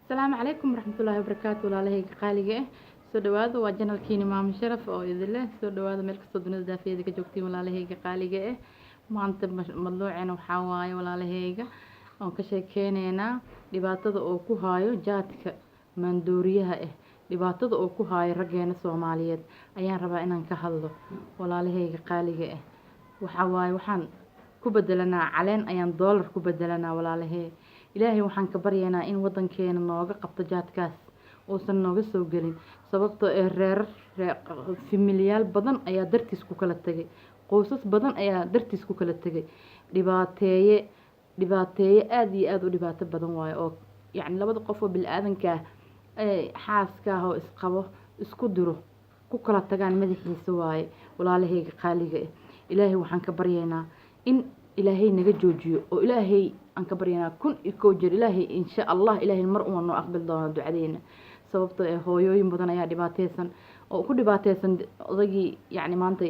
Asalaamu calaykum waraxmatullaahi wabarakaatu. Walaalahayga qaaliga ah, soo dhawaada. Waa channelkiini Maamo Sharaf oo idin leh soo dhawaada meel kastoo dunida daafeeda ka joogtiin. Walaalahayga qaaliga ah, maanta madluuceena waxaa waaye, walaalahayga, oon ka sheekeyneynaa dhibaatada oo ku haayo jaadka maandooriyaha ah. Dhibaatada oo ku haayo raggeena Soomaaliyeed ayaan rabaa inaan ka hadlo. Walaalahayga qaaliga ah, waxaa waaye waxaan ku bedelanaa caleen ayaan doolar ku bedelanaa. Walaalahey, Ilaahay waxaan ka baryaynaa in wadankeena nooga qabto jaadkaas, uusan nooga soo gelin, sababtoo ee reerar, familiyaal badan ayaa dartiis ku kala tegay, qoysas badan ayaa dartiis ku kala tegay. Dhibaateeye, dhibaateeye aada iyo aada u dhibaato badan waayo, oo yacni labada qof oo bini-aadanka ah ee xaaska ah oo isqabo isku diro, ku kala tagaan madaxiisa waaye. Walaalahayga qaaliga ah, Ilaahay waxaan ka baryaynaa in Ilaahay naga joojiyo, oo Ilaahay aan ka baryaynaa 1001 jeer. Ilaahay, insha Allah, Ilaahay mar uma noo aqbali doona ducadeena, sababtoo ee hooyooyin badan ayaa dhibaateysan oo ku dhibaateysan odagii. Yacni maanta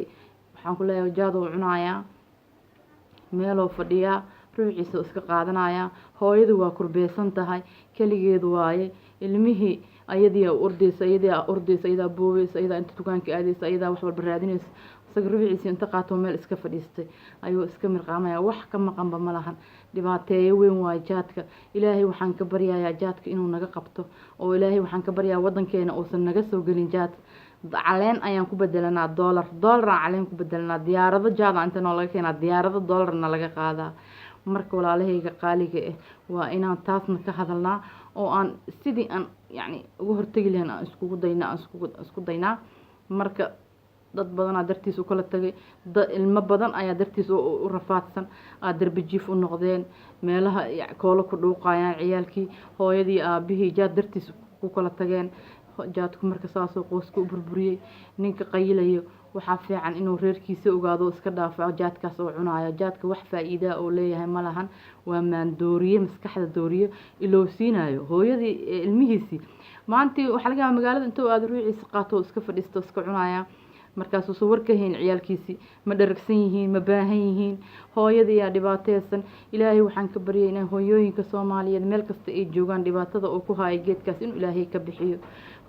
waxaan ku leeyahay jaaduu cunayaa, meeloo fadhiyaa, ruuxiisa iska qaadanayaa. Hooyadu waa kurbeysan tahay, keligeedu waaye. Ilmihii ayadii ordeysa, ayadaa ordeysa, ayadaa boobeysa, ayadaa inta dukaanka aadeysa, ayadaa wax walba raadineysa. Isaga ruuxiisa inta qaato meel iska fadhiistay ayuu iska mirqaamaya, wax ka maqanba ma lahan. Dhibaateeyo weyn waaye jaadka. Ilaahay waxaan ka baryayaa jaadka inuu naga qabto, oo Ilaahay waxaan ka baryayaa wadankeena uusan naga soo gelin jaad. Caleen ayaan ku bedelanaa doolar, doolaraan caleen ku bedelanaa. Diyaarado jaada inta noo laga keenaa, diyaarado doolarna laga qaadaa. Marka walaalahayga qaaliga ah, waa inaan taasna ka hadalnaa, oo aan sidii aan yacni uga hortegi lahayn aan iskugu daynaa, aan isku daynaa. Marka dad badanaa dartiis u kala tagay, ilmo badan ayaa dartiis u rafaadsan, aa darbi jiif u noqdeen, meelaha koolo ku dhuuqayaan ciyaalkii. Hooyadii, aabihii jaad dartiis ku kala tageen. Jaadku marka saasoo qoyska u burburiyey. Ninka qayilayo waxaa fiican inuu reerkiisa ogaado oo iska dhaafo jaadkaas oo cunayo. Jaadka wax faa-iidaa oo leeyahay ma lahan. Waa maandooriye maskaxda dooriye, ilowsiinayo hooyadii, ilmihiisii. Maantii waxaa laga yaabaa magaalada intuu aado, ruuxiisa qaato oo iska fadhiisto, iska cunaya. Markaasuusan war ka hayn ciyaalkiisii ma dharagsan yihiin, ma baahan yihiin. Hooyadii yaa dhibaateysan. Ilaahay waxaan ka baryay inay hooyooyinka Soomaaliyeed meel kasta ay joogaan dhibaatada uu ku hayo geedkaas inuu Ilaahay ka bixiyo.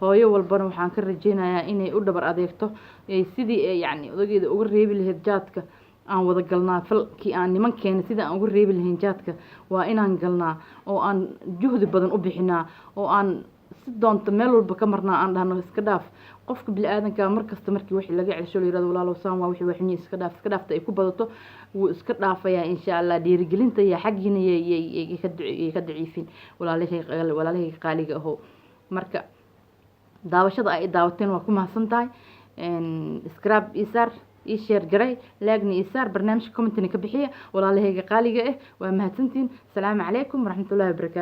Hooyo walbana waxaan ka rajeynayaa inay u dhabar adeegto sidii ay yacni odageeda uga reebi lahayd jaadka. Aan wada galnaa falkii aan nimankeena sidii aan uga reebi lahayn jaadka. Waa inaan galnaa oo aan juhdi badan u bixinaa, oo aan si doonto meel walba ka marnaa, aan dhahno iska dhaaf. Qofka bini-aadanka markasta markii wixii laga celsho, la yirahdo walaalow saan waa, wixii waa xunyi, iska dhaaf, iska dhaafta ay ku badato, wuu iska dhaafayaa, insha Allah. Dhiirigelinta iyo xaggiina yay ka daciifin, walaalahayga qaaliga aho. Marka daawashada ay daawateen waa ku mahadsan tahay. Subscribe ii saar, ii share garay, like-na ii saar, barnaamijka commentina ka bixiya. Walaalahayga qaaliga ah, waa mahadsantihiin. Asalaamu calaykum waraxmatullahi wabarakaatu.